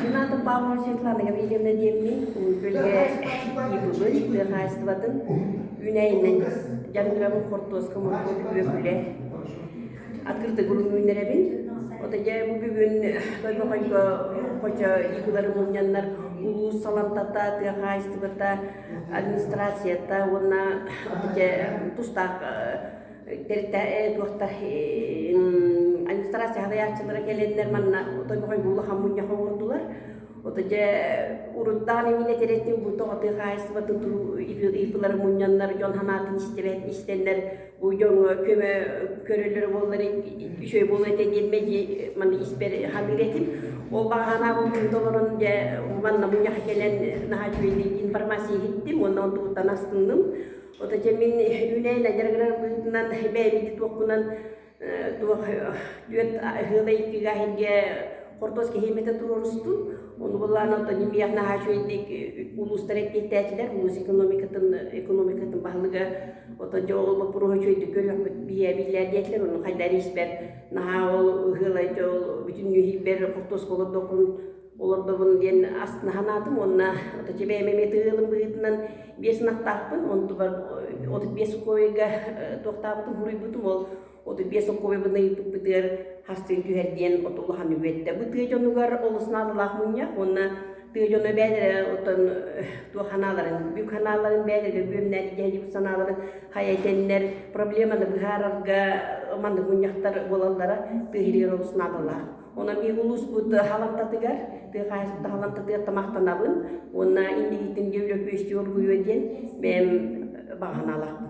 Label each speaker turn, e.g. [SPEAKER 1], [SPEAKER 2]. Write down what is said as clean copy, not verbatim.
[SPEAKER 1] Мин аатым Павлова Светлана Гаврильевна диэммин, Уһун-Күөлгэ ИП-бын, тыа хаһаайыстыбатын үүнээйинэн дьарыгырабын, хортуоска, моркуоп, бүөкүлэ открытый грунт үүннэрэбин. Ото дьэ бу бүгүн Тойбохойго хочо ИП-лары мунньаннар улуус саламтата, тыа хаһаайыстыбата, администрацията уонна дьэ тустаах тэрилтэ туохтар администрация салайааччылара кэлэннэр манна Тойбохойго улахан мунньах оҥордулар. Ото дьэ уруттаан имин этэрэтин бу тоҕо тыа хаһаайыстыбатын ИП-лары мунньаннар дьон санаатын истибэт истэннэр бу дьоҥҥо көмө көрөллөрө буоллар үчүгэй буолуо этэ диэн мэлдьи манна испэр саныыр этим. Ол баҕа санаабын толорон дьэ манна мунньахха кэлэн наһаа үчүгэйдик информация иһиттим уонна онтубуттан астынным. Ото дьэ мин үүнэйин дьарыгырар быһыытынан бэйэм туохпунан туох түөрт ыһыала иккигэ иһиргэ хортуос киһимэтэ туруорустун. Ону буллаан оттон имиэх наһаа үчүгэйдик улуустар эппиэттээтилэр. Улуус экономикатын экономикатын баһылыга оттон дьэ ол боппуруоһу үчүгэйдик көрүөхпүт биһиэ биллээр диэтилэр. Ону хайдах испэр наһаа ол ыһыала ол бүтүннүү иһийбэр хортуоска олордохпун олордобун диэн астына санаатым уонна отуча бэйэм эмиэ тыылым быһыытынан биэс ынахтаахпын онтубар 35 сокуойга туохтаабытым суруйбутум ол 35 сокуойбун ыйыппыппытыгар хастыын түһэр диэн от улахан үгэттэ бу тыа дьонугар олус наадалаах мунньах уонна тыа дьоно бэйэлэрэ оттон туох санааларын бүк санааларын бэйэлэрэ бүөмнээн дьэһдьибит санааларын хайа этэннэр проблеманы быһаарарга маннык мунньахтар буолаллара тыа иһигэр олус наадалаах. Онон биһиги улууспут халамтатыгар, тыа хаһаайыстыбата халамтатыгар тамахтанабын уонна инникитин дьэ үлэ күөстүү оргуйуо диэн бэйэм баҕа санаалаахпын.